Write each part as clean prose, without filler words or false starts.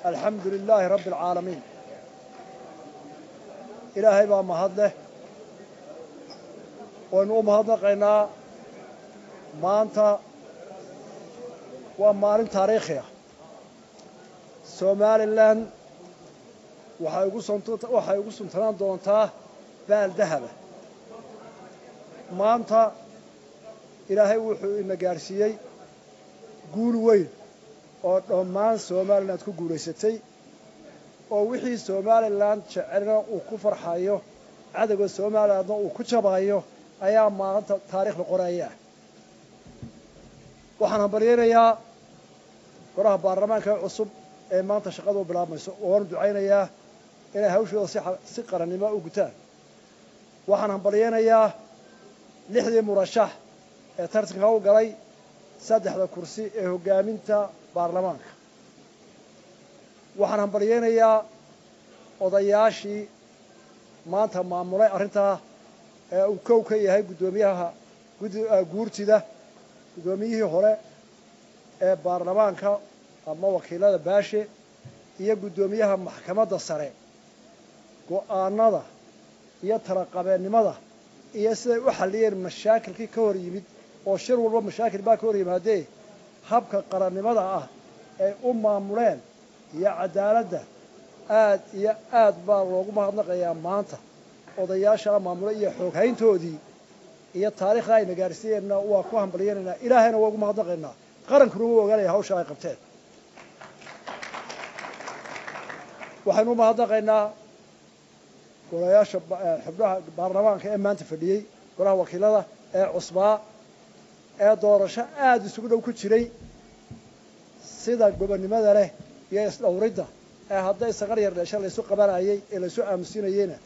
الحمد لله رب العالمين. Ilaahay baa mahad leh, waynu u mahadnaqaynaa. Maanta waa maalin taariikhi ah. Somaliland waxay ugu suntanaan doontaa baal dahaba. Maanta Ilaahay wuxuu ina gaadhsiiyey guul weyn oo dhammaan Somaliland ku guulaysatay, oo wixii Somaliland jecelna uu ku farxayo, cadowga Somalilandna uu ku jabayo ayaa maanta taarikh la qoraya ah. Waxaan hambalyaynayaa golaha baarlamaanka ee cusub ee maanta shaqadu bilaabmayso, oonu ducaynayaa inay hawshooda si qarannimo u gutaan. Waxaan hambalyaynayaa 6dii murashax ee tartanka u galay saddexda kursi ee hoggaaminta baarlamaanka. Waxaan hambalyaynayaa odayaashii maanta maamulay arrintaa ee uu kow ka yahay guddoomiyaha guurtida, guddoomiyihii hore ee baarlamaanka ama wakiilada Baashe, iyo guddoomiyaha maxkamadda sare. Go'aanada iyo talaqabeennimada iyo siday u xalliyeen mashaakilkii ka hor yimid, oo shir walba mashaakil baa ka hor yimaadee, habka qarannimada ah ay u maamuleen iyo cadaaladda, aad iyo aad baa loogu mahadnaqayaa maanta odayaashaa maamulay iyo xooghayntoodii iyo taariikhda ayna gaarsiiyeenna. Waa ku hambalyaynaynaa, Ilaahayna waa ugu mahadnaqaynaa, qarankuna wuu ogaanaya hawsha ay qabteen. Waxaynu u mahadnaqaynaa golayaasha xubnaha baarlamaanka ee maanta fadhiyey, golaha wakiilada ee cusbaa ee doorasho aada isugu dhow ku jiray, sida gobonnimada leh iyo isdhowridda ee hadday saqar yar dheesha laysu qabanayay ee laysu aamusinayeyna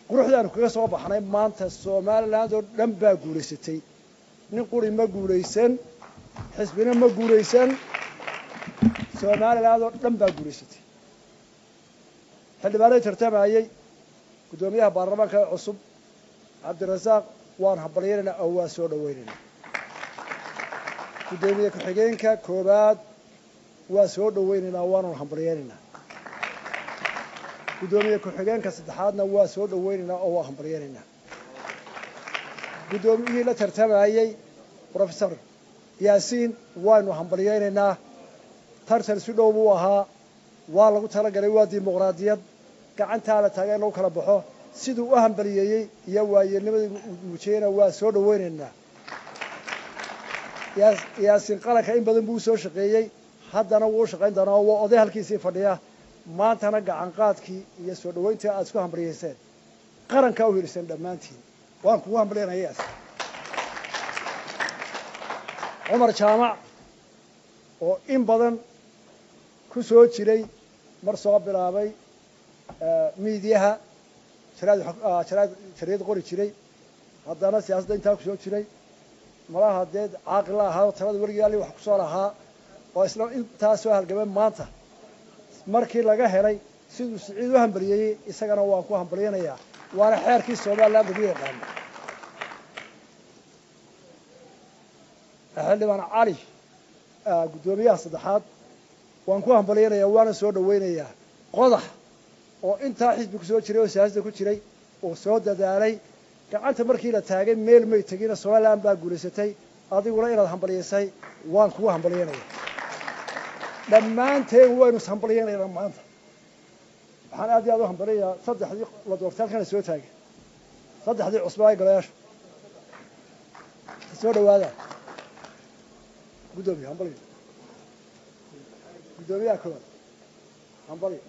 quruxdaanu kaga soo baxnay. Maanta Somaliland oo dhan baa guulaysatay. Nin quri ma guulaysan, xisbina ma guulaysan, Somaliland oo dhan baa guulaysatay. Xildhibaanay tartamayey, guddoomiyaha baarlamaanka ee cusub Cabdirasaaq waan hambalyaynaynaa oo waa soo dhawaynaynaa. Guddoomiye ku-xigeenka koowaad waa soo dhawaynaynaa, waanu hambalyaynaynaa. Guddoomiye ku-xigeenka saddexaadna waa soo dhawaynaynaa oo waa hambalyaynaynaa. Guddoomiyihii la tartamayey, Professor Yaasiin, waynu hambalyaynaynaa. Tartan si dhow buu ahaa, waa lagu talagalay, waa dimuqraadiyad, gacantaa la taagay in lagu kala baxo. Siduu u hambaliyeeyey iyo waayeelnimadii muujiyeyna waa soo dhawaynaynaa. Yaasiin qaranka in badan buu usoo shaqeeyey, haddana wuu u shaqayn doonaa, waa oday halkiisii fadhiya. Maantana gacanqaadkii iyo soo dhawayntii aad isku hambalyeyseen, qarankaa u hiliseen dhammaantiin, waan kugu hambalyanaya, Yaasiin. Cumar Jaamac oo in badan ku soo jiray, mar soo bilaabay miidiyaha, jaraad qori jiray, haddana siyaasadda intaa ku soo jiray, malaha dee caaqil la ahaa, talada weligii alli wax kusoo lahaa, oo isla intaa soo halgamay, maanta markii laga helay siduu Siciid u hambaliyeeyey isagana waan ku hambalyanayaa, waana xeerkii Somaliland lagu yaqaano. Xildhibaan Cali, guddoomiyaha saddexaad, waan ku hambalyanayaa, waana soo dhawaynayaa. Qodax oo intaa xisbi ku soo jiray oo siyaasadda ku jiray oo soo dadaalay, gacanta markii la taagay meel may tegina, Somaliland baa guulaysatay. Adiguna inaad hambalyaysay waan kugu hambalyanaya. Dhammaanteen waynu ishambalyaynaynaa maanta. Waxaan aad iyo aad u hambalyayaa saddexdii la doortay halkana soo taagay, saddexdii cusbaa ee golayaasha soo dhawaada. Guddoomiye, hambalyo. Guddoomiyaha koowaad, hambalyo.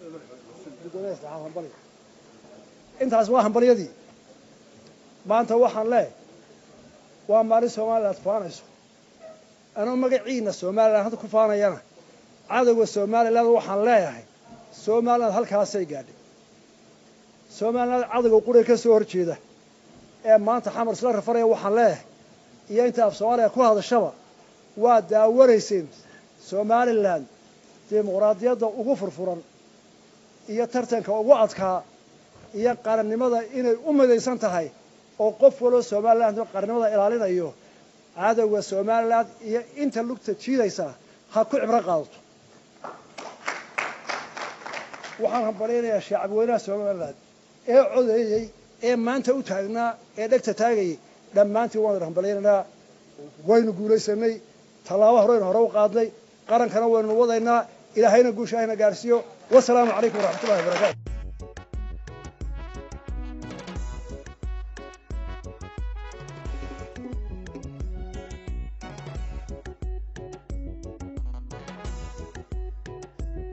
Guddoomiyaha saddexaad, hambalyo. Intaas waa hambalyadii. Maanta waxaan leehay waa maalin Somaliland faanayso. Anoo magaciina Somaliland hadda ku faanayana, cadowga Somaliland waxaan leeyahay Somaliland halkaasay gaadhay. Somaliland cadowga quriga ka soo hor jeeda ee maanta Xamar isla rafaraya waxaan leeyahay, iyo inta af Soomaaliya ku hadashaba, waa daawanayseen Somaliland dimuqraadiyadda ugu furfuran iyo tartanka ugu adkaa iyo qarannimada inay u midaysan tahay, oo qof waloo Somaliland qarannimada ilaalinayo. Cadowga Somaliland iyo inta lugta jiidaysa ha ku cibro qaadato. Waxaan hambalyaynayaa shacabweynaha Somaliland ee codeeyey ee maanta u taagnaa ee dhegta taagayay. Dhammaantiin waan idin hambalyaynaynaa. Waynu guulaysanay, tallaabo horeynu hore u qaadnay, qarankana waynu wadaynaa. Ilaahayna guusha hayna gaarsiiyo. Wasalaamu calaykum waraxmatullahi wabarakaatu.